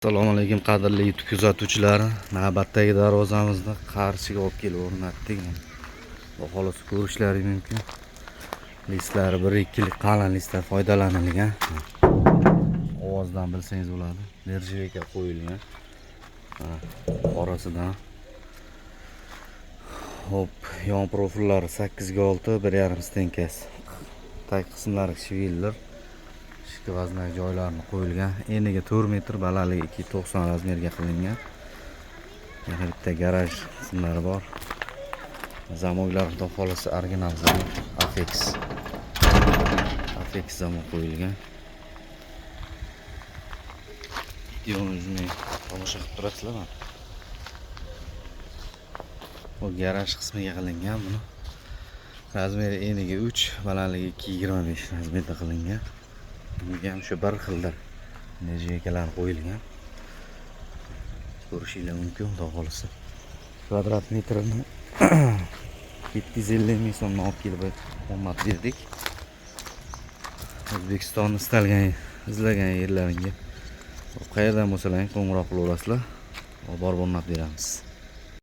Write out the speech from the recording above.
Assalomu alaykum, qadrli YouTube kuzatuvchilari. Navbatdagi darvozamizni Qarshiga olib kelib o'rnatdik. Xudo xohlasa, ko'rishlari mumkin. Listlari 1-2lik qalin listlar foydalanilgan. Ovozdan bilsangiz bo'ladi. Нержавейка qo'yilgan. Ha, orasidan. Hop, yon profillari 8 ga 6, 1,5 стенка si. Tag qismlari швеллер. Сквозной joylarini qo'yilgan. Eniga 4 metr, balandligi 2,90 размер ga qilingan. Yana bitta garaj qismlari bor. Замок lar, xudo xohlasa, original замок, Afex. Afex замок qo'yilgan. Videoni uzmay tomosha qilib turasizlar mana. Bu garaj qismiga qilingan buni. Размер i eniga 3, balandligi 2,25 размер da qilingan. Bunga ham shu bir xildir нержавейка lar qo'yilgan. Ko'rishinglar mumkin, xudo xohlasa. Kvadrat metrini 750 ming so'mdan olib kelib o'rnatib berdik. O'zbekistonni istalgan, izlagan yerlaringga, qayerdan bo'lsalaring, qo'ng'iroq qilaverasizlar. Olib borib o'rnatib beramiz.